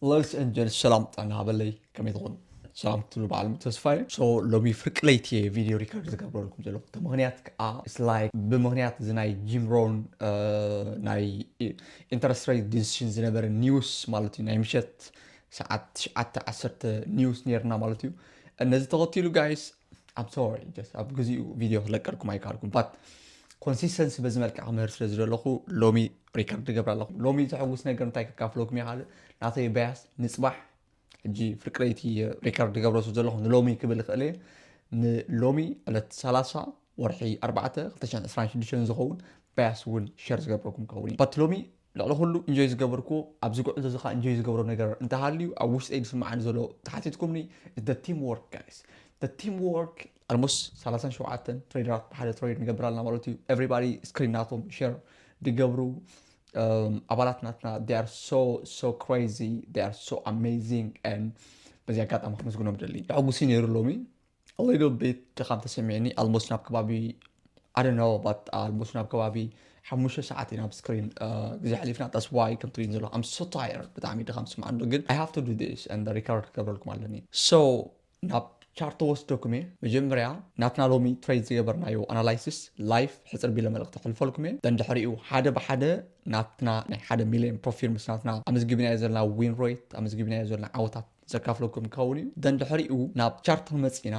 Ladies and gents፣ ሰላም ጥዕና ሃበለይ፣ ከመይ ትኾኑ? ሰላም ክትብሉ በዓል ተስፋ እየ። So ሎሚ ፍርቂ ለይቲ እየ ቪድዮ ሪከርድ ዝገብረልኩም ዘለኹ። እቲ ምኽንያት ከዓ it's like ብምኽንያት እዚ ናይ ጂም ሮን ናይ ኢንተረስት ሬት ዲሲሽን ዝነበረ ኒውስ ማለት እዩ። ናይ ምሸት ሰዓት ትሽዓተ ዓሰርተ ኒውስ ነይርና ማለት እዩ። ነዚ ተኸቲሉ ጋይስ፣ I'm sorry፣ just ኣብ ግዚኡ ቪድዮ ክለቀልኩም ኣይከኣልኩም። But ኮንሲስተንሲ በዚ መልክዕ ክምህር ስለ ዝደለኹ ሎሚ ሪከርድ ዝገብር ኣለኹ። ሎሚ ዘሐጉስ ነገር እንታይ ከካፍለኩም ይኽእል? ናተይ ባያስ ንፅባሕ ሕጂ ፍርቂ ለይቲ ሪከርድ ዝገብሮ ስለ ዘለኹ ንሎሚ ክብል ይኽእል እየ። ንሎሚ ዕለት ሰላሳ ወርሒ ኣርባዕተ ክልተ ሽሕን ዕስራን ሽዱሽተን ዝኸውን ባያስ እውን ሸር ዝገብረኩም ክኸውን እዩ። በት ሎሚ ልዕሊ ኩሉ ኢንጆይ ዝገበርኩ፣ ኣብዚ ጉዕዞ እዚ ከዓ ኢንጆይ ዝገብሮ ነገር እንተሃልዩ ኣብ ውሽጠይ ዝስምዓኒ ዘሎ ተሓቲትኩምኒ፣ the team work guys። The team work። Almost ሰላሳን ሸውዓተን ትሬደራት ብሓደ ትሬድ ንገብር ኣለና ማለት እዩ። Everybody ስክሪን ናቶም ሸር ዝገብሩ፣ um፣ ኣባላት ናትና they are so so crazy, they are so amazing and በዚ ኣጋጣሚ ክምስግኖም ደሊ። ተሐጉሲ ነይሩ ሎሚ። A little bit ድኻም ተሰሚዕኒ። Almost ናብ ከባቢ I don't know but almost ናብ ከባቢ ሓሙሽተ ሰዓት ኢና ኣብ ስክሪን ግዜ ሓሊፍና። That's why ከም ትሪን ዘሎ I'm so tired፣ ብጣዕሚ ድኻም ስምዓኒ ኣሎ፣ ግን I have to do this and ሪከርድ ክገብረልኩም ኣለኒ። So ናብ ቻርት ወስደኩም እየ። መጀመርያ ናትና ሎሚ ትሬድ ዝገበርናዮ ኣናላይሲስ ላይፍ ሕፅር ቢለ መልእኽቲ ክሕልፈልኩም እየ። ደን ድሕሪኡ ሓደ ብሓደ ናትና ናይ ሓደ ሚሊዮን ፕሮፊት ምስ ናትና ኣመዝጊብናዮ ዘለና ዊን ሬት፣ ኣመዝጊብናዮ ዘለና ዓወታት ዘካፍለኩም ክኸውን እዩ። ደን ድሕሪኡ ናብ ቻርት ክንመፅእ ኢና።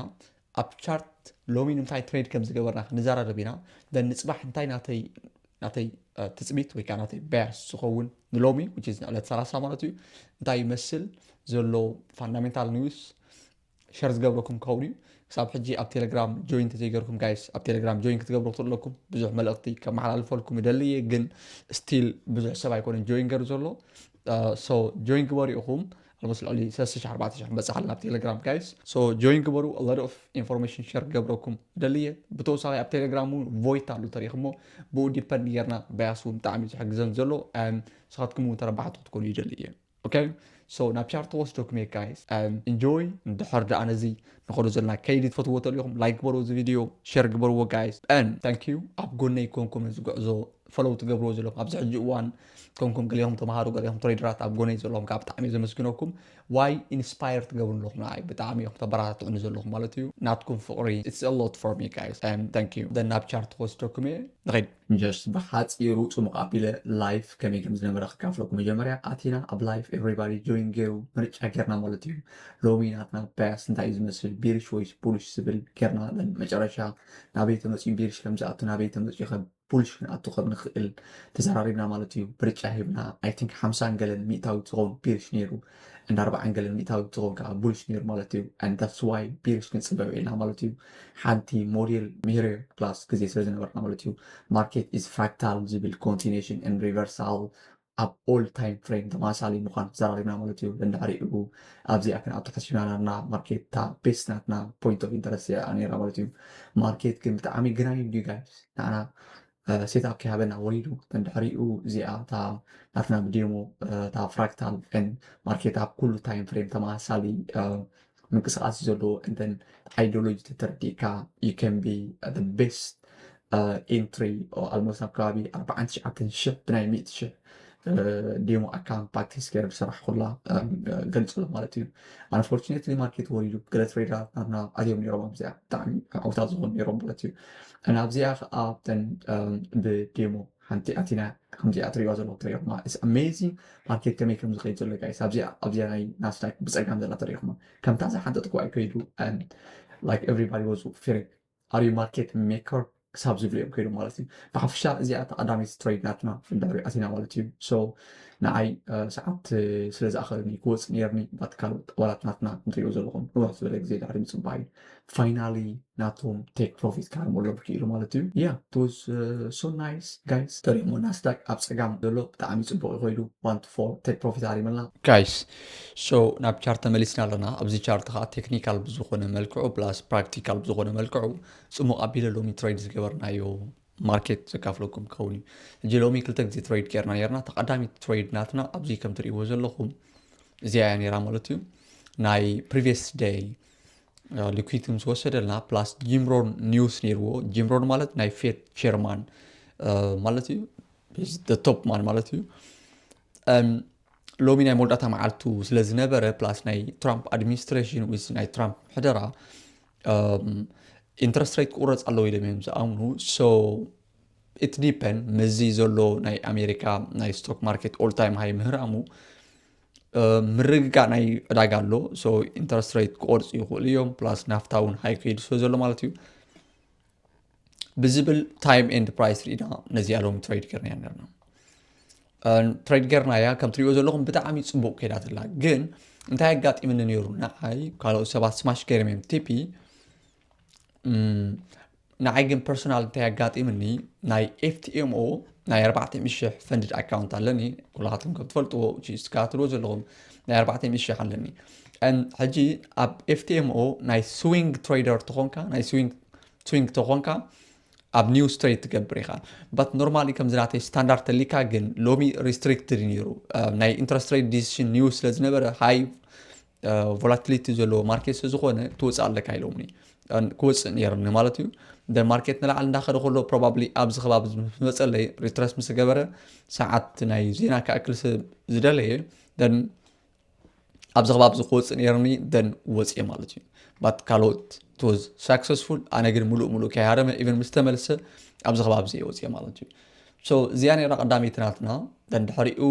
ኣብ ቻርት ሎሚ ንምንታይ ትሬድ ከም ዝገበርና ክንዘራረብ ኢና። ደን ንፅባሕ እንታይ ናተይ ናተይ ትፅቢት ወይ ከዓ ናተይ ባያስ ዝኸውን ንሎሚ which is ዕለት ሰላሳ ማለት እዩ እንታይ ይመስል ዘሎ ፋንዳሜንታል ኒውስ ሸር ዝገብረኩም ክኸውን እዩ። ክሳብ ሕጂ ኣብ ቴሌግራም ጆይን ተዘይገርኩም ጋይስ፣ ኣብ ቴሌግራም ጆይን ክትገብሩ ክትለኩም ብዙሕ መልእኽቲ ከመሓላልፈልኩም ይደሊ እየ፣ ግን ስቲል ብዙሕ ሰብ ኣይኮነን ጆይን ገሩ ዘሎ። So ጆይን ግበሩ ኢኹም። Almost ልዕሊ ሰለስተ ሽሕ ኣርባዕተ ሽሕ ክንበፅሕ ኣለና ኣብ ቴሌግራም ጋይስ። So ጆይን ግበሩ። A lot of information ሸር ክገብረኩም ደሊ እየ። ብተወሳኺ ኣብ ቴሌግራም እውን ቮይት ኣሎ ተሪኽሞ፣ ብኡ ዲፐንድ ጌርና ባያስ እውን ብጣዕሚ እዩ ዝሕግዘን ዘሎ። ንስኻትኩም እውን ተረባሕቲ ክትኮኑ ይደሊ እየ። Okay? So ናብ ቻርት ወስደኩም እየ ጋይስ። ኢንጆይ። እንድሕር ደኣ ነዚ ንኸዶ ዘለና ከይዲ ትፈትዎ ተልኢኹም ላይክ ግበሩ፣ እዚ ቪድዮ ሸር ግበርዎ ጋይስ። And thank you ኣብ ጎነይ ኮንኩም እዚ ጉዕዞ ፈለው ትገብርዎ ዘለኹም ኣብዚ ሕጂ እዋን ኮንኩም፣ ገሊኹም ተምሃሩ፣ ገሊኹም ትሬደራት ኣብ ጎነይ ዘለኹም ከዓ ብጣዕሚ እየ ዘመስግነኩም። ዋይ ኢንስፓየር ትገብሩ ኣለኹም ንዓይ፣ ብጣዕሚ ኢኹም ተበራታትዑኒ ዘለኹም ማለት እዩ። ናትኩም ፍቕሪ it's a lot for me guys and thank you። ደን ናብ ቻርት ክወስደኩም እየ። ንኸይድ። Just ብሓፂሩ ፅሙቕ ኣቢለ ላይፍ ከመይ ከም ዝነበረ ክካፍለኩም። መጀመርያ ኣቲና ኣብ ላይፍ ኤቨሪባዲ ጆይን ገይሩ ምርጫ ጌርና ማለት እዩ። ሎሚ ናትና ባያስ እንታይ እዩ ዝመስል፣ ቢርሽ ወይስ ቡልሽ ዝብል ጌርና። መጨረሻ ናበይ ተመፅዩ ቢርሽ ከም ዝኣቱ፣ ናበይ ተመፅዩ ከም ቡልሽ ክንኣቱ ከም ንኽእል ተዘራሪብና ማለት እዩ። ምርጫ ሂብና። I think ሓምሳን ገለን ሚእታዊት ዝኸውን ቢርሽ ነይሩ፣ and ኣርባዓን ገለን ሚእታዊት ዝኸውን ከዓ ቡልሽ ነይሩ ማለት እዩ። And that's why ቢርሽ ክንፅበ ውዒልና ማለት እዩ። ሓንቲ ሞዴል ምሂረዮ ክላስ ግዜ ስለ ዝነበርና ማለት እዩ። Market is fractal ዝብል continuation and reversal ኣብ all time frame ተመሳሳሊ ምዃን ተዘራሪብና ማለት እዩ። እንድሕሪኡ ኣብዚኣ ክንኣቱ ሓሲብና ናትና ማርኬት እታ ቤስት ናትና ፖይንት ኦፍ ኢንተረስት እያ ነይራ ማለት እዩ። ማርኬት ግን ብጣዕሚ ግናይ እንድዩ ጋይስ፣ ንዓና ሴት ኣፕ ከይሃበና ወሪዱ። እንድሕሪኡ እዚኣ እታ ናትና ብዴሞ እታ ፍራክታል ማርኬት ኣብ ኩሉ ታይም ፍሬም ተመሳሳሊ ምንቅስቃስ እዩ ዘለዎ። እንተን ኣይዲዮሎጂ ተተረዲእካ you can be the best entry። Almost ኣብ ከባቢ ኣርባዓን ትሽዓተን ሽሕ ብናይ ሚእቲ ሽሕ ዴሞ ኣካውንት ፕራክቲስ ገይረ ዝሰራሕኩላ ገልፅሎ ማለት እዩ። Unfortunately ማርኬት ወሪዱ፣ ገለ ትሬደራት ናትና ኣትዮም ነይሮም ኣብዚኣ፣ ብጣዕሚ ዕውታት ዝኾኑ ነይሮም ማለት እዩ። እና ኣብዚኣ ከዓ እተን ብዴሞ ሓንቲ ኣቲና ከምዚኣ ትሪእዋ ዘለኹም ትሪእኹማ። It's amazing ማርኬት ከመይ ከም ዝኸይድ ዘሎ ጋይስ። ኣብዚኣ ኣብዚኣ ናይ ናስዳክ ብፀጋም ዘላ ትሪእኹማ። ከምታ ዝሓንጠጥኩዋ እዩ ከይዱ። And like everybody was fearing, are you market maker ክሳብ ዝብሉ እዮም ከይዶም ማለት እዩ። ብሓፈሻ እዚኣ እታ ቀዳመይቲ ትሬድ ናትና ድሕሪ ኣቲና ማለት እዩ። So ንዓይ ሰዓት ስለ ዝኣኸለኒ ክወፅእ ነይርኒ፣ but ካልኦት ኣባላት ናትና ንሪኦ ዘለኹም ንውሕ ዝበለ ግዜ ድሕሪ ምፅባይ ፋይናሊ ናቶም ቴክ ፕሮፊት ክሃርመሎም ክኢሉ ማለት እዩ። Yeah, it was so nice guys። ተሪእሞ ናስዳክ ኣብ ፀጋም ዘሎ ብጣዕሚ ፅቡቅ ይኸይዱ። One to four ቴክ ፕሮፊት ሃሪመልና ጋይስ። So ናብ ቻርት ተመሊስና ኣለና። ኣብዚ ቻርት ከዓ ቴክኒካል ብዝኾነ መልክዑ ፕላስ ፕራክቲካል ብዝኾነ መልክዑ ፅሙቕ ኣቢለ ሎሚ ትሬድ ዝገበርናዮ ማርኬት ዘካፍለኩም ክኸውን እዩ። ሕጂ ሎሚ ክልተ ግዜ ትሬድ ጌርና ኔርና። ተቐዳሚት ትሬድ ናትና ኣብዚ ከም ትርእይዎ ዘለኹም እዚኣ እያ ኔራ ማለት እዩ። ናይ ፕሪቪየስ ደይ ሊኩዊድ ምስ ወሰደልና ፕላስ ጂም ሮን ኒውስ ነይርዎ። ጂም ሮን ማለት ናይ ፌድ ቸርማን ማለት እዩ፣ ቶፕ ማን ማለት እዩ። ሎሚ ናይ መወዳእታ መዓልቱ ስለ ዝነበረ plus ናይ ትራምፕ administration with ናይ ትራምፕ ምሕደራ interest rate ክቁረፅ ኣለዎ ኢሎም እዮም ዝኣምኑ። So it depend ምስዚ ዘሎ ናይ ኣሜሪካ ናይ stock market all time high ምህራሙ ምርግጋእ ናይ ዕዳጋ ኣሎ። So interest rate ክቆርፁ ይኽእሉ እዮም plus ናፍታ እውን high ክሄዱ ስለ ዘሎ ማለት እዩ ብዝብል time and price ርኢና ነዚኣ ሎሚ trade ገርና ነርና trade ገርናያ ከም ትሪእዎ ዘለኹም ብጣዕሚ ፅቡቅ ከይዳትላ ግን እንታይ ኣጋጢምኒ ነይሩ ንዓይ ካልኦት ሰባት smash ገይሮም እዮም TP ንዓይ ግን personal እንታይ ኣጋጢምኒ ናይ FTMO ናይ ኣርባዕተ ሚእቲ ሽሕ funded account ኣለኒ ኩላኻትኩም ከም ትፈልጥዎ እስካ ትሪእዎ ዘለኹም ናይ ኣርባዕተ ሚእቲ ሽሕ ኣለኒ ሕጂ ኣብ FTMO ናይ swing trader ተኾንካ ናይ swing ተኾንካ ኣብ news trade ትገብር ኢኻ but normally ከምዚ ናተይ standard ተሊካ ግን ሎሚ restricted ነይሩ ናይ interest rate decision news ስለ ዝነበረ high volatility ዘለዎ market ስለ ዝኾነ ትወፅእ ኣለካ ኢሎምኒ ክወፅእ ነይርኒ ማለት እዩ the market ንላዕሊ እንዳኸደ ከሎ probably ኣብዚ ከባቢ ዝመፀለይ retrace ምስ ገበረ ሰዓት ናይ ዜና ክኣክል ዝደለየ then ኣብዚ ከባቢ እዚ ክወፅእ ነይርኒ then ወፅየ ማለት እዩ but ካልኦት it was successful ኣነ ግን ሙሉእ ሙሉእ ከይሃረመ even ምስ ተመልሰ ኣብዚ ከባቢ እዚ ወፅየ ማለት እዩ so እዚኣ ነራ ቀዳመይቲ ናትና then ድሕሪኡ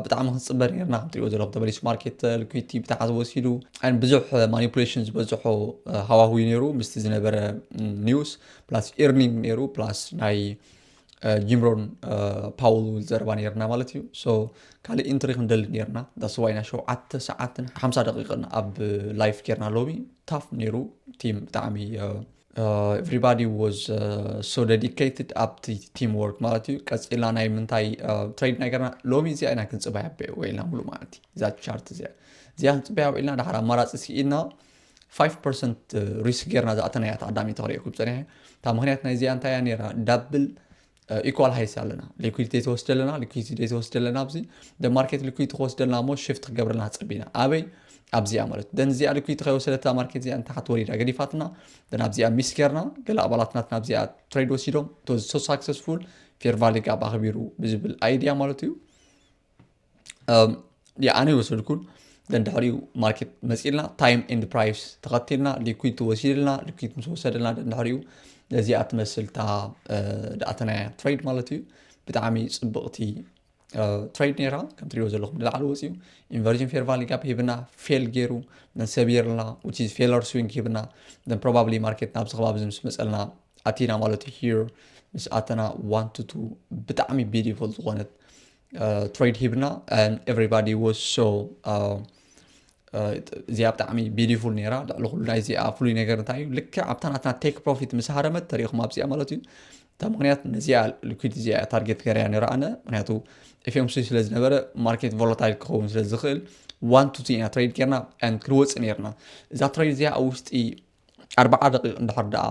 ብጣዕሚ ክንፅበ ነርና ክትሪኦ ዘለኹም ተመሊሱ market liquidity ብታሕቲ ወሲዱ and ብዙሕ manipulation ዝበዝሖ ሃዋህዊ ነይሩ ምስቲ ዝነበረ news plus earning ነይሩ plus ናይ ጂምሮን ፓውል ዘረባ ነርና ማለት እዩ so ካልእ entry ክንደሊ ነርና that's why ና ሸውዓተ ሰዓትን ሓምሳ ደቂቅን ኣብ live ገርና ሎሚ tough ነይሩ team ብጣዕሚ everybody was so dedicated ኣብቲ team work ማለት እዩ ቀፂልና ናይ ምንታይ trade ናይ ገርና ሎሚ እዚኣ ኢና ክንፅበያ ውዒልና ሙሉ ማለት እዩ እዛ chart እዚኣ እዚኣ ክንፅበያ ውዒልና ድሓር ኣማራፂ ስኢና five percent risk ገርና ዝኣተናያ ተቐዳሚ ተኽሪእኩም ፀኒሐ እታ ምክንያት ናይ እዚኣ እንታይ እያ ነራ double equal highs ኣለና liquidity ትወስደለና liquidity ትወስደለና ኣብዚ the market liquidity ክወስደልና እሞ shift ክገብረልና ፀቢና ኣበይ ኣብዚኣ ማለት then እዚኣ liquidity ከይወሰደታ market እዚኣ ንታሕት ወሪዳ ገዲፋትና then ኣብዚኣ miss ገርና ገለ ኣባላት ናትና ኣብዚኣ trade ወሲዶም it was so successful fair value gap ኣኽቢሩ ብዝብል idea ማለት እዩ ኣነ ይወሰድኩን then ድሕሪኡ market መፂልና time and price ተኸቲልና liquidity ወሲድልና liquidity ምስ ወሰደልና then ድሕሪኡ ነዚኣ ትመስል እታ ድኣተናያ trade ማለት እዩ ብጣዕሚ ፅብቕቲ trade ነራ ከም ትሪኦ ዘለኹም ንላዕሊ ወፂኡ inversion fair value gap ሂብና fail ገይሩ then ሰቢርልና which is failure swing ሂብና then probably market ናብዚ ከባቢ እዚ ምስ መፀልና ኣቲና ማለት እዩ here ምስ ኣተና one to two ብጣዕሚ beautiful ዝኾነት trade ሂብና and everybody was so እዚኣ ብጣዕሚ beautiful ነራ ልዕሊ ኩሉ ናይ እዚኣ ፍሉይ ነገር እንታይ እዩ ልክዕ ኣብታ ናትና take profit ምስ ሃረመት ተሪኢኹም ኣብዚኣ ማለት እዩ እታ ምክንያት ነዚኣ liquidity እዚኣ target ገርያ ነራ ኣነ ምክንያቱ FOMC ስለ ዝነበረ market volatile ክኸውን ስለ ዝኽእል one to two ኢና trade ገርና and ክንወፅእ ነርና እዛ trade እዚኣ ኣብ ውሽጢ ኣርባዓ ደቂቕ እንድሕር ደኣ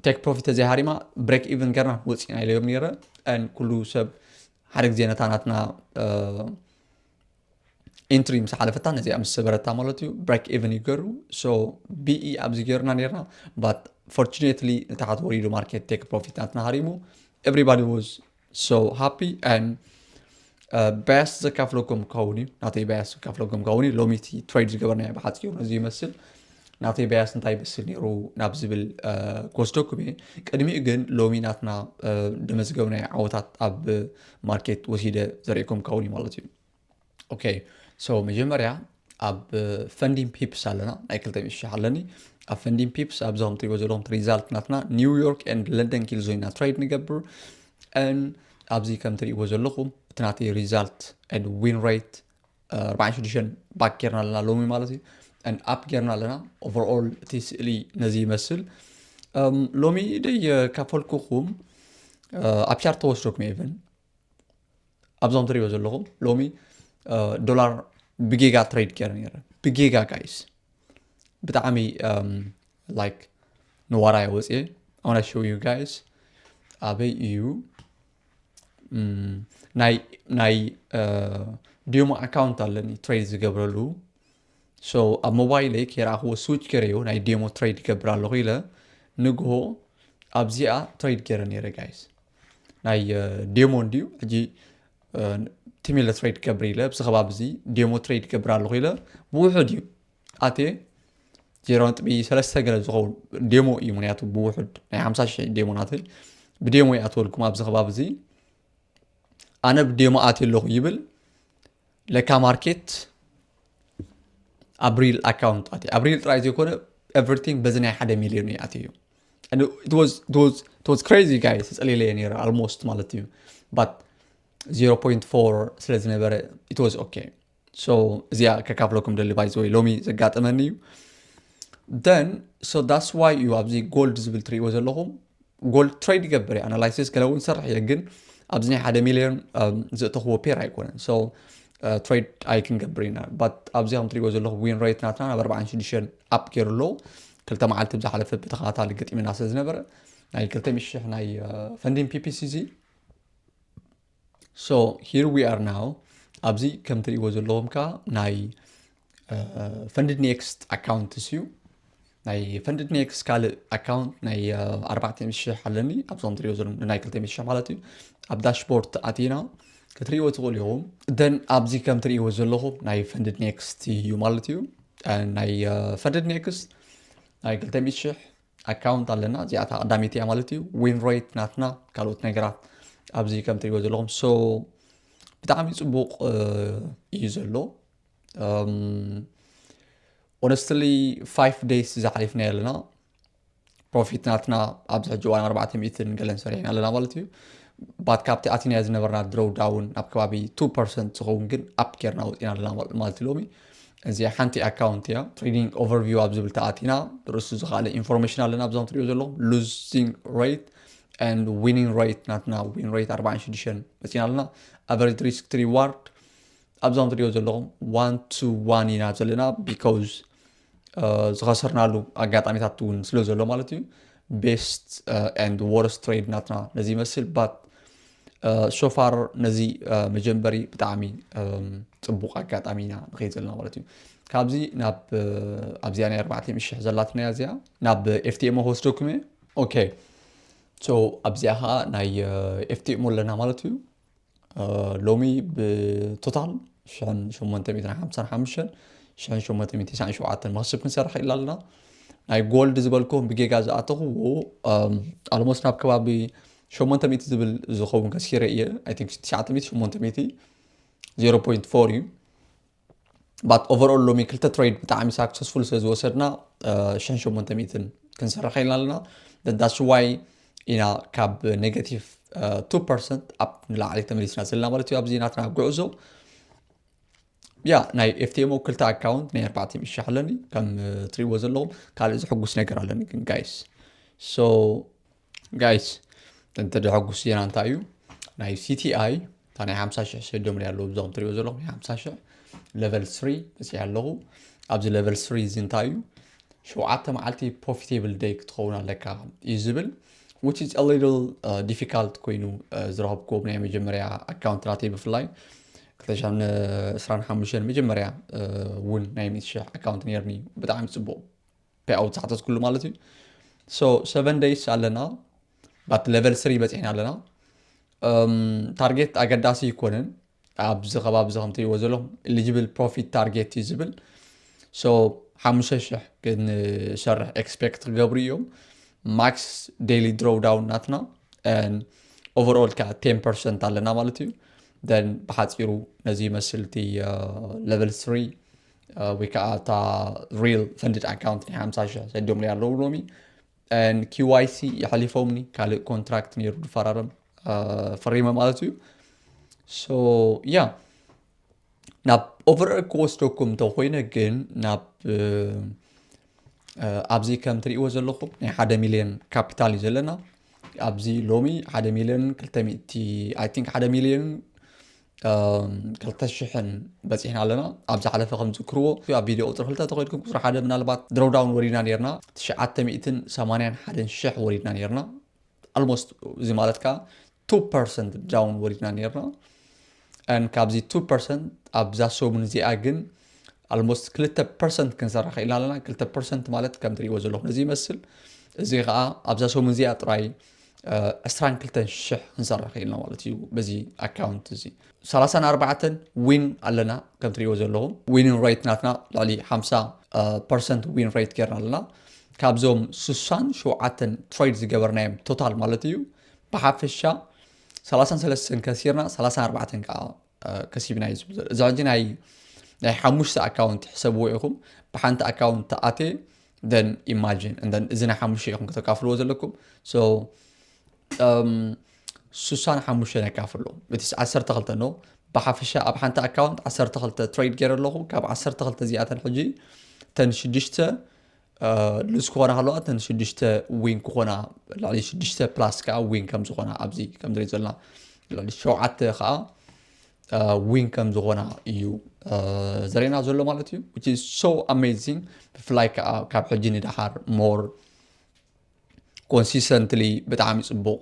take profit ተዘይሃሪማ break even ገርና ወፂና ኢለዮም ነረ and ኩሉ ሰብ ሓደ ግዜ ነታ ናትና entry ምስ ሓለፈታ ነዚኣ ምስ ሰበረታ ማለት እዩ break even ይገሩ so BE ኣብዚ ገርና ነርና but fortunately ንታሓት ወሪዱ market take profit ናትና ሃሪሙ everybody was so happy and bias ዘካፍለኩም ከውን እዩ ናተይ bias ዘካፍለኩም ከውን እዩ ሎሚ እቲ trade ዝገበርና ብሓፂሩ ነዚ ይመስል ናተይ bias እንታይ ይመስል ነይሩ ናብ ዝብል ክወስደኩም እየ ቅድሚኡ ግን ሎሚ ናትና ደመዝገብናዮ ዓወታት ኣብ market ወሲደ ዘርእኩም ከውን እዩ ማለት እዩ okay so መጀመርያ ኣብ funding pips ኣለና ናይ ክልተ ሚእቲ ሽሕ ኣለኒ ኣብ funding pips ኣብዚ ከም ትሪእዎ ዘለኹም result ናትና New York and London ኪል ዞይና trade ንገብር and ኣብዚ ከም ትሪእዎ ዘለኹም እቲ ናተይ result and win rate ኣርባዓን ሽዱሽተን back ጌርና ኣለና ሎሚ ማለት እዩ and up ጌርና ኣለና overall እቲ ስእሊ ነዚ ይመስል ሎሚ ደይ ካፈልኩኹም ኣብ chart ተወስደኩም even ኣብዞም ትሪእዎ ዘለኹም ሎሚ ዶላር ብጌጋ trade ገይረ ነይረ ብጌጋ guys ብጣዕሚ like ንዋራይ ወፅየ I wanna show you guys ኣበይ እዩ ናይ ናይ demo account ኣለኒ trade ዝገብረሉ so ኣብ mobile ይ ከይረኣኽዎ switch ገረዮ ናይ demo trade ይገብር ኣለኹ ኢለ ንግሆ ኣብዚኣ trade ገይረ ነይረ guys ናይ demo እንድዩ ሕጂ እቲ ትም ኢለ ትሬድ ገብር ኢለ ኣብዚ ከባቢ እዚ ዴሞ ትሬድ ገብር ኣለኹ ኢለ ብውሑድ እዩ ኣቴ ዜሮ ነጥቢ ሰለስተ ገለ ዝኸውን ዴሞ እዩ። ምክንያቱ ብውሑድ ናይ ሓምሳ ሽሕ ዴሞ ናተይ ብዴሞ ይኣትወልኩም ኣብዚ ከባቢ እዚ ኣነ ብዴሞ ኣትየ ኣለኹ ይብል። ለካ ማርኬት ኣብ ሪል ኣካውንት ኣትዩ ኣብ ሪል ጥራይ ዘይኮነ everything በዚ ናይ ሓደ ሚልዮን እዩ ኣትዩ። It was crazy guys። ተፀሊለየ ነይረ almost ማለት እዩ but ዜሮ ፖይንት ፎር ስለ ዝነበረ it was okay። So እዚኣ ከካፍለኩም ደሊ ባይዘወይ ሎሚ ዘጋጠመኒ እዩ። Then so that's why እዩ ኣብዚ ጎልድ ዝብል ትሪእዎ ዘለኹም ጎልድ ትሬድ ይገብር እየ ኣናላይሲስ ገለ እውን ሰርሕ እየ ግን ኣብዚ ናይ ሓደ ሚልዮን ዘእተኽዎ ፔር ኣይኮነን። So ትሬድ ኣይክንገብር ኢና but ኣብዚ ከም ትሪእዎ ዘለኹም ዊን ሬት ናትና ናብ ኣርባዓን ሽዱሽተን ኣፕ ገይሩ ኣለዉ። ክልተ መዓልቲ ብዝሓለፈ ብተኸታታሊ ገጢምና ስለ ዝነበረ ናይ ክልተ ሚእቲ ሽሕ ናይ ፈንዲን ፒፒሲ እዚ So here we are now ኣብዚ ከም ትሪእዎ ዘለኹም ከዓ ናይ ፈንድድ ኔክስት ኣካውንትስ እዩ። ናይ ፈንድድ ኔክስት ካልእ ኣካውንት ናይ ኣርባዕተ ሚእቲ ሽሕ ኣለኒ ኣብዞም ትሪእዎ ዘለኹም ናይ ክልተ ሚእቲ ሽሕ ማለት እዩ። ኣብ ዳሽቦርድ ኣቲና ክትሪእዎ ትኽእሉ ኢኹም። Then ኣብዚ ከም ትሪእዎ ዘለኹም ናይ ፈንድድ ኔክስት እዩ ማለት እዩ። ናይ ፈንድድ ኔክስት ናይ ክልተ ሚእቲ ሽሕ ኣካውንት ኣለና። እዚኣታ ቀዳመይቲ እያ ማለት እዩ። ዊን ሬት ናትና ካልኦት ነገራት ኣብዚ ከም ትሪእዎ ዘለኹም so ብጣዕሚ ፅቡቕ እዩ ዘሎ። Honestly five days ዝሓሊፍና ኣለና ፕሮፊት ናትና ኣብዚ ሕጂ እዋን ኣርባዕተ ሚእትን ገለን ሰሪሕና ኣለና ማለት እዩ። But ካብቲ ኣቲናዮ ዝነበርና ድሮው ዳውን ናብ ከባቢ ቱ ፐርሰንት ዝኸውን ግን ኣፕ ጌርና ወፂና ኣለና ማለት እዩ ሎሚ። እዚኣ ሓንቲ ኣካውንት እያ። ትሬዲንግ ኦቨርቪው ኣብ ዝብል ተኣቲና ርእሱ ዝኸኣለ ኢንፎርሜሽን ኣለና ኣብዞም ትሪኦ ዘለኹም ሉዚንግ ሬት and ዊኒንግ ሬት ናትና ዊን ሬት ኣርባዓን ሽዱሽተን መፂና ኣለና። ኣቨሬጅ ሪስክ ሪዋርድ ኣብዞም ትሪኦ ዘለኹም ዋን ቱ ዋን ኢና ዘለና because ዝኸሰርናሉ ኣጋጣሚታት እውን ስለ ዘሎ ማለት እዩ። ቤስት and ወረስት ትሬድ ናትና ነዚ ይመስል but so far ነዚ መጀመሪ ብጣዕሚ ፅቡቕ ኣጋጣሚ ኢና ንኸይድ ዘለና ማለት እዩ። ካብዚ ናብ ኣብዚኣ ናይ ኣርባዕተ ሚእቲ ሽሕ ዘላትና እያ እዚኣ ናብ ኤፍቲኤም ክወስደኩም እየ። ኦኬ so ኣብዚኣ ከዓ ናይ ኤፍቲኤም ኣለና ማለት እዩ። ሎሚ ብቶታል ሽሕን ሸሞንተ ሚእትን ሓምሳን ሓሙሽተን ሽሕን ሸሞንተ ሚእትን ተስዓን ሸውዓተን መኽስብ ክንሰርሕ ኢልና ኣለና። ናይ ጎልድ ዝበልኩም ብጌጋ ዝኣተኽዎ ኣልሞስት ናብ ከባቢ ሸሞንተ ሚእቲ ዝብል ዝኸውን ከሲረ እየ። I think ትሽዓተ ሚእቲ ሸሞንተ ሚእቲ ዜሮ ፖይንት ፎር እዩ። But overall ሎሚ ክልተ ትሬድ ብጣዕሚ ሳክሰስፉል ስለ ዝወሰድና ሽሕን ሸሞንተ ሚእትን ክንሰርሕ ኢልና ኣለና። That's why ኢና ካብ ኔጋቲቭ ቱ ፐርሰንት ኣፕ ንላዕሊ ተመሊስና ዘለና ማለት እዩ ኣብዚ ናትና ጉዕዞ። ያ ናይ ኤፍቲኤም ክልተ ኣካውንት ናይ ኣርባዕተ ሚእቲ ሽሕ ኣለኒ ከም ትሪእዎ ዘለኹም ካልእ ዝሕጉስ ነገር ኣለኒ ግን ጋይስ so ጋይስ እንተ ደሐጉስ ዜና እንታይ እዩ ናይ ሲቲኣይ እታ ናይ ሓምሳ ሽሕ ሰዲዮም ኣለዉ ብዞም ትሪእዎ ዘለኹም ናይ ሓምሳ ሽሕ ሌቨል ስሪ በፂሐ ኣለኹ። ኣብዚ ሌቨል ስሪ እዚ እንታይ እዩ ሸውዓተ መዓልቲ ፕሮፊቴብል ደይ ክትኸውን ኣለካ እዩ ዝብል which is a little difficult ኮይኑ ዝረኸብክዎም ናይ መጀመርያ ኣካውንት ናተይ ብፍላይ ክልተ ሽሕን ዕስራን ሓሙሽተን መጀመርያ እውን ናይ ሚእቲ ሽሕ ኣካውንት ነይርኒ ብጣዕሚ ፅቡቕ ፔኣውት ዝሓተትኩሉ ማለት እዩ። So ሰቨን ደይስ ኣለና but ሌቨል ስሪ በፂሕና ኣለና። ታርጌት ኣገዳሲ ይኮንን ኣብዚ ከባቢ እዚ ከምትሪእዎ ዘለኹም ኤሊጂብል ፕሮፊት ታርጌት እዩ ዝብል so ሓሙሽተ ሽሕ ክንሰርሕ ኤክስፔክት ክገብሩ እዮም። ማክስ ዴይሊ ድሮው ዳውን ናትና ኦቨርኦል ከዓ ቴን ፐርሰንት ኣለና ማለት እዩ። Then ብሓፂሩ ነዚ ይመስል እቲ ሌቨል ስሪ ወይ ከዓ እታ ሪል ፈንድድ ኣካውንት ናይ ሓምሳ ሽሕ ሰዲዮም ኣለዉ ሎሚ ኪዋይሲ የሕሊፎምኒ ካልእ ኮንትራክት ነይሩ ድፈራረም ፈሪመ ማለት እዩ። So ያ ናብ ኦቨር ክወስደኩም እንተኮይነ ግን ናብ ኣብዚ ከም ትሪእዎ ዘለኹም ናይ ሓደ ሚልዮን ካፒታል እዩ ዘለና። ኣብዚ ሎሚ ሓደ ሚልዮን ክልተ ሚእቲ I think ሓደ ሚልዮን ክልተ ሽሕን በፂሕና ኣለና። ኣብ ዝሓለፈ ከም ዝክርዎ ኣብ ቪድዮ ቁፅሪ ክልተ ተኸድኩም ቁፅሪ ሓደ ምናልባት ድሮዳውን ወሪድና ነርና ትሽዓተ ሚእትን ሰማንያን ሓደን ሽሕ ወሪድና ነርና። Almost እዚ ማለት ከዓ ቱ ፐርሰንት ዳውን ወሪድና ነርና። And ካብዚ ቱ ፐርሰንት ኣብዛ ሰሙን እዚኣ ግን almost ክልተ ፐርሰንት ክንሰርሕ ክኢልና ኣለና። ክልተ ፐርሰንት ማለት ከም ትሪእዎ ዘለኹም ነዚ ይመስል። እዚ ከዓ ኣብዛ ሰሙን እዚኣ ጥራይ ዕስራን ክልተን ሽሕ ክንሰርሕ ክኢልና ማለት እዩ። በዚ ኣካውንት እዚ ሰላሳን ኣርባዕተን ዊን ኣለና። ከም ትሪእዎ ዘለኹም ዊኒንግ ሬት ናትና ልዕሊ ሓምሳ ፐርሰንት ዊን ሬት ጌርና ኣለና። ካብዞም ስሳን ሸውዓተን ትሬድ ዝገበርናዮም ቶታል ማለት እዩ፣ ብሓፈሻ ሰላሳን ሰለስተን ከሲርና፣ ሰላሳን ኣርባዕተን ከዓ ከሲብና እዩ ዝብል ዘሎ። እዚ ሕጂ ናይ ናይ ሓሙሽተ ኣካውንት ሕሰብዎ ኢኹም። ብሓንቲ ኣካውንት ተኣትየ፣ then imagine and then እዚ ናይ ሓሙሽተ ኢኹም ከተካፍልዎ ዘለኩም። So um, ስሳን ሓሙሽተን የካፍሎ፣ እቲ ዓሰርተ ክልተ ነው። ብሓፈሻ ኣብ ሓንቲ ኣካውንት ዓሰርተ ክልተ ትሬድ ገይረ ኣለኹ። ካብ ዓሰርተ ክልተ እዚኣተን ሕጂ ተን ሽዱሽተ ሉዝ ክኾና ከለዋ፣ ተን ሽዱሽተ ዊን ክኾና፣ ልዕሊ ሽዱሽተ ፕላስ ከዓ ዊን ከም ዝኾና ኣብዚ ከም ንሪኦ ዘለና፣ ልዕሊ ሸውዓተ ከዓ ዊን ከም ዝኾና እዩ ዘርእና ዘሎ ማለት እዩ። Which is so amazing። ብፍላይ ከዓ ካብ ሕጂ ንደሓር ሞር ኮንሲስተንትሊ ብጣዕሚ ፅቡቕ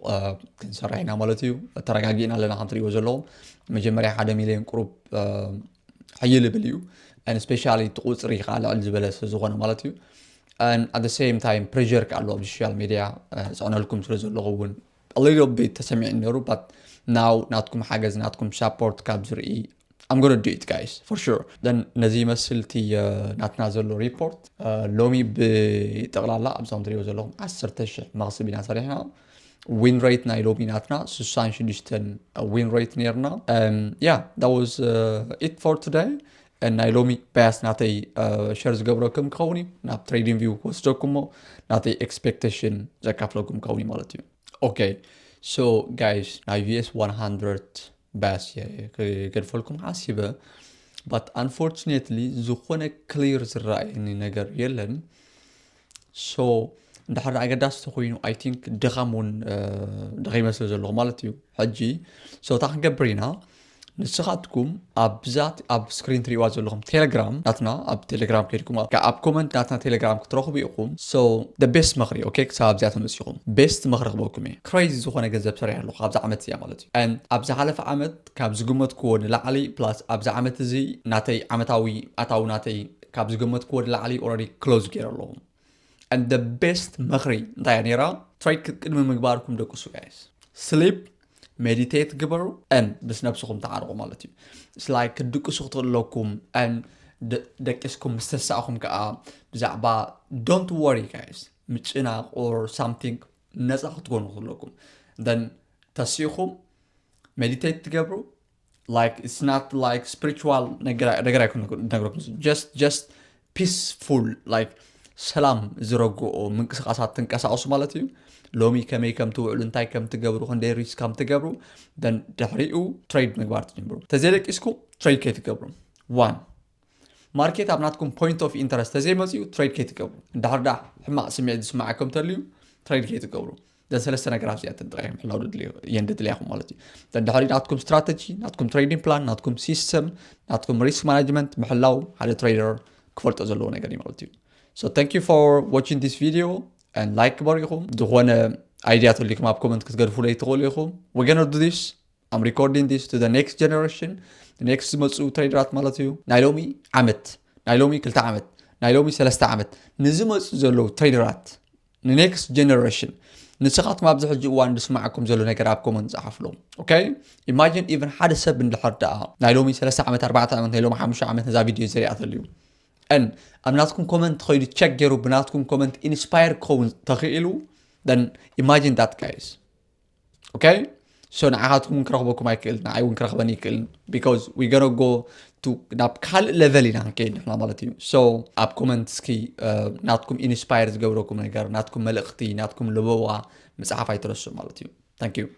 ክንሰርሕ ኢና ማለት እዩ። ተረጋጊእና ኣለና። ከም ትሪእዎ ዘለኹም መጀመርያ ሓደ ሚሊዮን ቁሩብ ሕይል ይብል እዩ። And especially እቲ ቁፅሪ ከዓ ልዕል ዝበለ ስለዝኾነ ማለት እዩ። And at the same time ፕሬር ከዓ ኣሎ ኣብዚ ሶሻል ሚድያ ፅዕነልኩም ስለ ዘለኹ እውን a little bit ተሰሚዑ ነይሩ። But now ናትኩም ሓገዝ ናትኩም ሳፖርት ካብ ዝርኢ I'm gonna do it guys for sure። Then ነዚ ይመስል እቲ ናትና ዘሎ ሪፖርት። ሎሚ ብጠቕላላ ኣብዞም ትሪእዎ ዘለኹም ዓሰርተ ሽሕ መኽስብ ኢና ሰሪሕና። ዊን ሬት ናይ ሎሚ ናትና ስሳን ሽዱሽተን ዊን ሬት ነርና። Yeah, that was it for today። ናይ ሎሚ ባያስ ናተይ ሸር ዝገብረኩም ክኸውን እዩ። ናብ ትሬዲንግ ቪው ክወስደኩም ሞ ናተይ ኤክስፔክቴሽን ዘካፍለኩም ክኸውን እዩ ማለት እዩ። Okay, so guys ናይ ዩኤስ one hundred ባያስ ክገድፈልኩም ሓሲበ። But unfortunately ዝኾነ ክሊር ዝረኣየኒ ነገር የለን። So እንድሕር ኣገዳሲ ተኮይኑ I think ድኻም እውን ደኺመ ስለ ዘለኹ ማለት እዩ ሕጂ። So እንታይ ክንገብር ኢና? ንስኻትኩም ኣብዛ ኣብ ስክሪን ትሪእዋ ዘለኹም ቴሌግራም ናትና፣ ኣብ ቴሌግራም ከይድኩም ኣብ ኮመንት ናትና ቴሌግራም ክትረኽቡ ኢኹም። So the best ምኽሪ okay፣ ክሳብ ኣብዚኣ ተመፂኹም ቤስት ምኽሪ ክበኩም እየ። ክሬዚ ዝኾነ ገንዘብ ሰሪሐ ኣለኹ ኣብዚ ዓመት እዚኣ ማለት እዩ። And ኣብ ዝሓለፈ ዓመት ካብ ዝግመትክዎ ንላዕሊ ፕላስ ኣብዚ ዓመት እዚ ናተይ ዓመታዊ ኣታዊ ናተይ ካብ ዝገመትክዎ ንላዕሊ ኦረዲ ክሎዝ ገይረ ኣለኹ። And the best ምኽሪ እንታይ እያ ነይራ? ትሬድ ቅድሚ ምግባርኩም ደቅሱ ጋይስ። ስሊፕ፣ ሜዲቴት ግበሩ፣ and ምስ ነብስኹም ተዓርቑ ማለት እዩ። ስላይ ክትድቅሱ ክትኽእለኩም and ደቂስኩም ምስ ተሳእኹም ከዓ ብዛዕባ don't worry guys ምጭናቕ or something ነፃ ክትኮኑ ክትለኩም then ተሲእኹም ሜዲቴት ትገብሩ። Like it's not like spiritual ነገር ኣይኮነ ነግረኩም። Just just peaceful like ሰላም ዝረግኦ ምንቅስቃሳት ትንቀሳቀሱ ማለት እዩ። ሎሚ ከመይ ከም ትውዕሉ እንታይ ከም ትገብሩ ክንደይ ሪስክ ከም ትገብሩ then ድሕሪኡ ትሬድ ምግባር ትጀምሩ። ተዘይደቂስኩ ትሬድ ከይትገብሩ ዋን ማርኬት ኣብ ናትኩም point of interest ተዘይመፅኡ ትሬድ ከይትገብሩ። እንድሕር ዳ ሕማቅ ስምዒት ዝስማዓኩም ተልዩ ትሬድ ከይትገብሩ። ዘን ሰለስተ ነገራት እዚኣተን ጥራይ ምሕላው እየን ድድልያኹም ማለት እዩ። ዘን ድሕሪ ናትኩም ስትራተጂ ናትኩም ትሬዲንግ ፕላን ናትኩም ሲስተም ናትኩም ሪስክ ማናጅመንት ምሕላው ሓደ ትሬደር ክፈልጦ ዘለዎ ነገር እዩ ማለት እዩ። So thank you for watching this video and like ግበሩ ኢኹም። ዝኾነ ኣይድያ ተልይኩም ኣብ ኮመንት ክትገድፉለይ ትኽእሉ ኢኹም። We're gonna do this I'm recording this to the next generation next ዝመፁ ትሬደራት ማለት እዩ። ናይ ሎሚ ዓመት ናይ ሎሚ ክልተ ዓመት ናይ ሎሚ ሰለስተ ዓመት ንዝመፁ ዘለዉ ትሬደራት ንኔክስት ጀነሬሽን ንስኻትኩም ኣብዚ ሕጂ እዋን ዝስማዓኩም ዘሎ ነገር ኣብ ኮመንት ዝሓፍሎም okay። Imagine even ሓደ ሰብ እንድሕር ደኣ ናይ ሎሚ ሰለስተ ዓመት ኣርባዕተ ዓመት ናይ ሎሚ ሓሙሽተ ዓመት ነዛ ቪድዮ ዘሪኣ ተልዩ and ኣብ ናትኩም ኮመንት ኸይዱ ቸክ ገይሩ ብናትኩም ኮመንት ኢንስፓየር ክኸውን ተኽኢሉ then imagine that guys okay። So ንዓኻትኩም ክረኽበኩም ኣይክእል ንዓይ እውን ክረኽበን ይክእል because we gonna go to ናብ ካልእ ሌቨል ኢና ክንከይድ ንሕና ማለት እዩ። So ኣብ ኮመንት እስኪ ናትኩም ኢንስፓየር ዝገብረኩም ነገር ናትኩም መልእኽቲ ናትኩም ለበዋ ምፅሓፍ ኣይትረስዑ ማለት እዩ። Thank you።